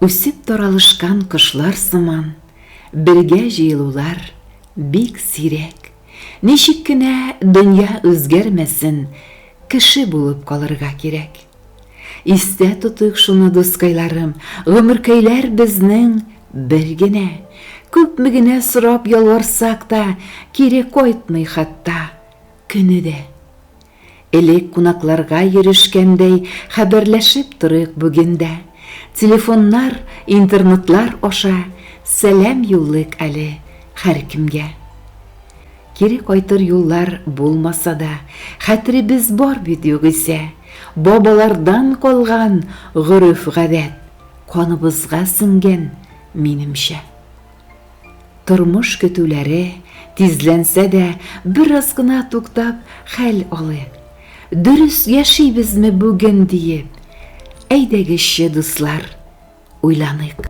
Үсеп таралышкан кошлар сыман, Бергә җыелулар бик сирәк. Ничек кенә дөнья үзгәрмәсен, Кеше булып калырга кирәк. Истә тотыйк шуны, дускайларым, Гомеркәйләр безнең бер генә. Күпме генә сорап ялварсак та, Кире кайтмый хатта көне дә. Элек кунакларга йөрешкәндәй хәбәрләшеп торыйк бүген дә. Телефоннар, интернетлар аша сәлам юллыйк әле һәркемгә. Кире кайтыр юллар булмаса да, хәтеребез бар бит югыйсә. Бабалардан калган гореф-гадәт каныбызга сеңгән, минемчә. Тормыш көтүләре тизләнсә дә, бераз гына туктап хәл алыйк. Дөрес яшибезме бүген диеп, әйдәгезче, дуслар, уйланыйк.